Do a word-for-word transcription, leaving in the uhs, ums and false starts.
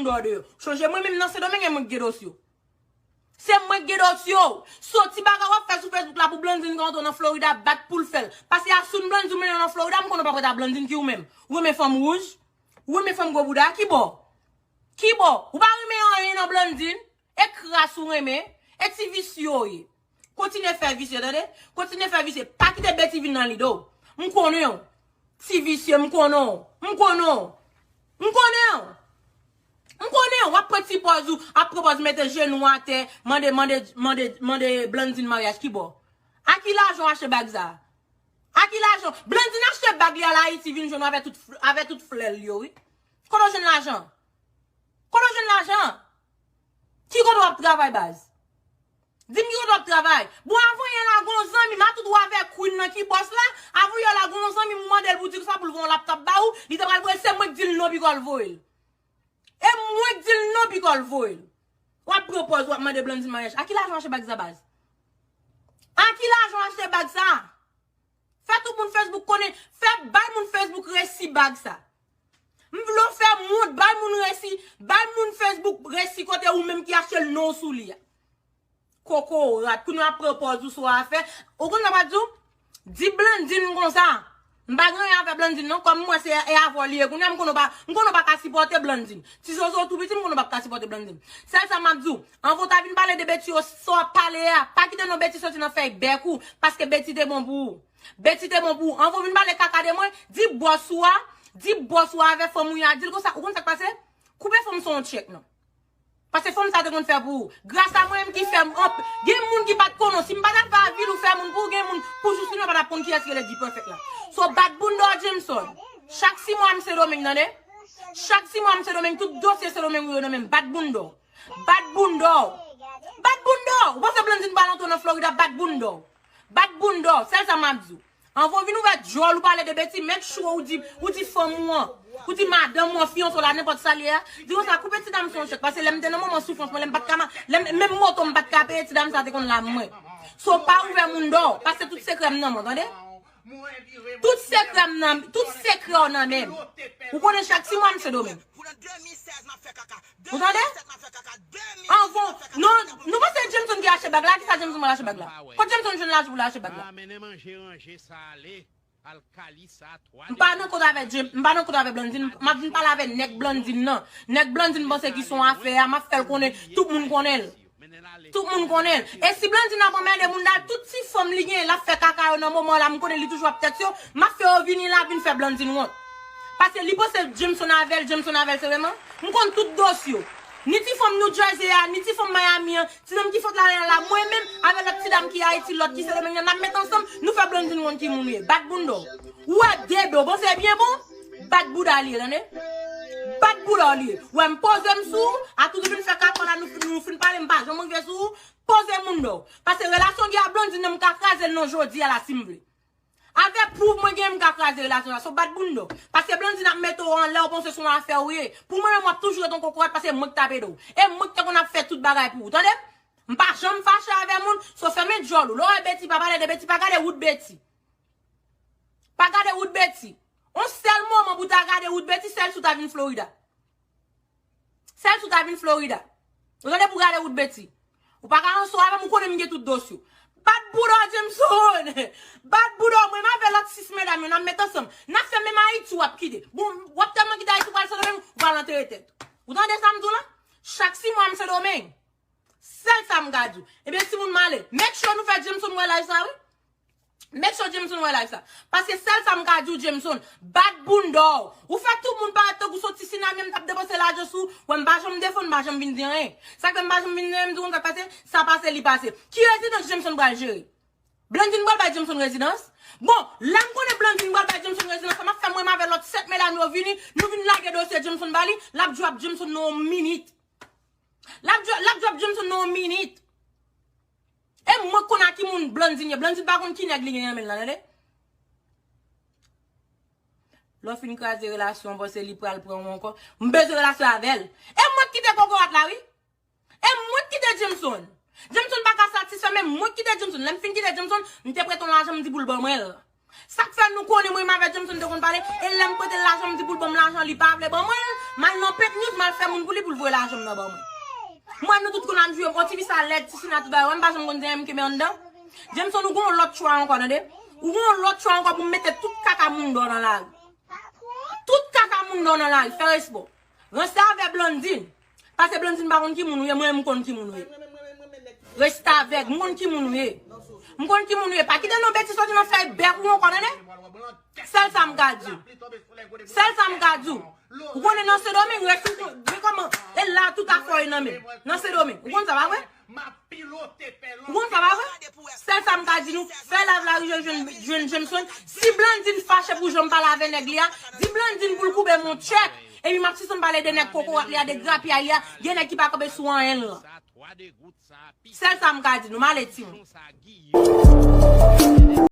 deyò deyò. Chonje mwen menm nan Sendomeng e mwen k gen dosye w. Se mwen k gen dosye w. Soti bagay w ap fè sou Facebook la pou Blandine ka antre nan Florida bat pou l fè l. Pase Asoun Blandine ou mennen nan Florida, m konnen w pa prèt a Blandine ki ou menm. Ou renmen fanm wouj? Ou renmen fanm gwo bouda? Ki bò? Ki bò? Ou pa renmen anyen nan Blandine? E kras ou renmen? E ti visye w ye. Kontinye fè visye, tande? Kontinye fè visye. Pa kite Betty vin nan lide w. M konnen w. Ti visye, m konnen w. M konnen w. M konnen w. M konnen w. W ap pran ti pòz ou, ap pran pòz mete jenou atè, mande, mande, mande, mande Blandine maryaj ki bò? A ki lajan w achte bag sa? A ki lajan? Blandine achte bag li al Ayiti vin jwenn w avè tout, avè tout flè l yo, wi. Kote w jwenn lajan? Kote w jwenn lajan? Ki kote w ap travay, baz? Di m ki kote w ap travay. Bon, avan yè la, gon zanmi m, a tout ou avè Queen nan ki bòs la, avan yè la, gon zanmi m mande l pou di l sa, pou l voye yon laptop ba ou, li te pral voye, se mwen k di l non, piko l voye l. E mwen k di l non, piko l voye l. W ap pran pòz, w ap mande Blandine maryaj. A ki lajan w achte bag sa, baz? A ki lajan w achte bag sa? Fè tout moun Facebook konnen, fè bay moun Facebook resi bag sa. M vle w fè moun, bay moun resi, bay moun Facebook resi kote ou menm ki achte l non w sou li a. Kokorat, kounye a pran pòz ou sou afè. Ou konn sa m ap di w? Di Blandine konsa. M pa gen anyen avè Blandine non, kòm m wè se e avè w li ye. Kounye a m konnen w pa, m konnen w pa ka sipòte Blandine. Ti zozo tou piti, m konnen w p ap ka sipòte Blandine. Sèl sa m ap di w, anvan w ta vin pale de Betty yo, sa w ap pale a, pa kite non Betty soti nan fèy bèk ou, paske Betty te bon pou ou. Betty te bon pou ou. Anvan w vin pale kaka de mwen, di bòs ou a, di bòs ou a avè fanm ou a, di l konsa, ou konn sa k pase? Koupe fanm sa yon tchèk non. Paske fanm sa te konn fè pou ou. Gras a mwen menm ki fè m anp. Gen moun ki pa t konnen w. Si m pa t ap fè avil ou fè moun pou ou, gen moun pou jous li nan pa t ap konn kiyès ki rele Dipèfèk la. So bat bounda w Jameson. Chak sis mwa m Sendomeng, tande? Chak sis mwa m Sendomeng, tout dosye Sendomeng ou yo nan men m. Bat bounda w. Bat bounda w. Bat bounda w. Ou panse Blandine pral antre nan Florida, bat bounda w. Bat bounda w. Sèl sa m ap di w. Anvan w vin ouvè djòl ou pale de Betty, make sure ou di, ou di fanm ou an, ou di madanm ou an, fiyanse w la, nenpòt sa l ye a, di konsa, koupe ti dam sa yon tchèk, paske lè m te nan moman soufrans mwen, lè m pa t ka ma-, lè m, menm moto m pa t ka peye, ti dam sa te konn la mwen. So pa ouvè moun dò, paske tout sekrè m nan men w, tande? Tout sekrè m nan, tout sekrè w nan men m. Ou konnen chak sis mwa m Sendomeng. Ou tande? Anvan, non, nou panse Jameson ki achte bag la? Kisa Jameson pral achte bag la? Kot Jameson jwenn lajan pou l achte bag la? M pa nan kont avè James, m pa nan kont avè Blandine, m ap vin pale avè nèg Blandine nan. Nèg Blandine panse ki se yon afè a, m ap fè l konnen, tout moun konnen l. Tout moun konnen l. E si Blandine ap anmède moun la, tout ti fanm li gen, l ap fè kaka yo nan moman la, m konnen li toujou ap tèks yo, m ap fè yo vini la, vin fè Blandine wont. Paske li panse Jameson avè l, Jameson avè l, se vrèman. M konn tout dosye yo. Ni ti fanm New Jersey a, ni ti fanm Miami an, ti dam ki sot la, la, la, mwen menm, avè lòt ti dam ki Ayiti, lòt ki Sendomeng nan, n ap met ansanm, nou fè Blandine wont ki moun li ye. Bat bounda w. Ou wè de do, bon, se byen bon. Bat bouda li ye, tande? Bat bouda w li ye. Ou wè m poze m sou ou, a tout ou vin fè kaka la, nou fin, nou fin pale, m pa janm rive sou ou, poze moun dò w. Paske relasyon gen a Blandine nan m ka kraze l nan jodi a la si m vle. Avè pwouv mwen gen, m ka kraze relasyon sa. So bat bounda w. Paske Blandine ap mete w anlè, w panse se yon afè ou ye. Pou mwen menm, w ap toujou ret yon kokorat, paske mwen k t ap ede w. E mwen k te konn ap fè tout bagay pou ou, tande? M pa janm fache avè moun, so fèmen djòl ou. Lè w wè Betty, pa pale de Betty, pa gade wout Betty. Pa gade wout Betty. On sèl moman pou w ta gade wout Betty, sèl si w ta vin Florida. Sèl si w ta vin Florida. Ou tande pou gade wout Betty. Ou pa ka anso avè m, ou konnen m gen tout dosye w. Bat bouda w Jameson! Bat bouda w, mwen m avè lòt sis medam yo, n ap met ansanm. N ap fè menm Ayiti w ap kite. Bon, w ap tèlman kite Ayiti, w pral Sendomeng, ou pral antere tèt ou. Ou tande sa m di w la? Chak sis mwa m Sendomeng. Sèl sa m ka di w. Ebyen, timoun m ale. Make sure nou fè Jameson wè live sa, wi. Make sure Jameson wè live sa. Paske sèl sa m ka di w, Jameson, bat bounda w. Ou fè tout moun parèt tankou se yon ti sinamyè m t ap depanse lajan sou ou. Wè, m pa janm defann, m pa janm vin di anyen. Sa k fè m pa janm vin di anyen, m di w konn sa k pase, sa pase, li pase. Ki rezidans Jameson pral jere? Blandine pral bay Jameson rezidans? Bon, lè m konnen Blandine pral bay Jameson rezidans, sa m ap fè mwen menm avè lòt sèt medam yo vini, nou vin lage dosye Jameson ba li, l ap drop Jameson nan yon minit. L ap dro-, l ap drop Jameson nan yon minit. E mwen k konn a ki moun Blandine ye. Blandine pa konn ki nèg li gen nan men l la, tande? Lè w fin kraze relasyon, panse li pral pran w ankò. M bezwen relasyon avè l. E mwen k kite kokorat la, wi. E mwen k kite Jameson. Jameson pa ka satisfè, men mwen k kite Jameson. Lè m fin kite Jameson, m te prete yon lajan, m di pou l ban mwen l. Sa k fè nou konnen mwen menm avèk Jameson te konn pale, e lè m prete l lajan, m di pou l ban m lajan, li pa vle ban mwen l, m al nan Pink News, m al fè moun pou li pou l voye lajan m nan ban mwen. Mwen, nou tout konn ap jwe, yon ti fi sa lèd, ti sina tout bagay, wè m pa janm konn di anyen, m kenbe anndan. Jameson, ou gen yon lòt chwa ankò, tande? Ou gen yon lòt chwa ankò pou m mete tout kaka moun dò nan lari. Tout kaka moun dò nan lari, fè respè w. Restavèk Blandine. Pase Blandine pa konn ki moun ou ye, mwen menm m konn ki moun ou ye. Restavèk, m konn ki moun ou ye. M konn ki moun ou ye. Pa kite non betiz soti nan fèy bèk ou ankò, tande? Sèl sa m ka di w. Sèl sa m ka di w. Ou konnen nan Sendomeng, rès ou, men kòman, e la tout afè w ye nan men. Nan Sendomeng, ou konn sa, pa vre? Ou konn sa, pa vre? Sèl sa m ka di nou, fè live la rive jwenn, jwenn Jameson. Si Blandine fache pou jan m pale avè nèg li a, di Blandine pou l koube m yon tchèk. Epi m ap sispann pale de nèg kokorat li a, de grapyay li a, de nèg ki pa kanpe sou anyen l lan. Sèl sa m ka di nou, m ale timoun.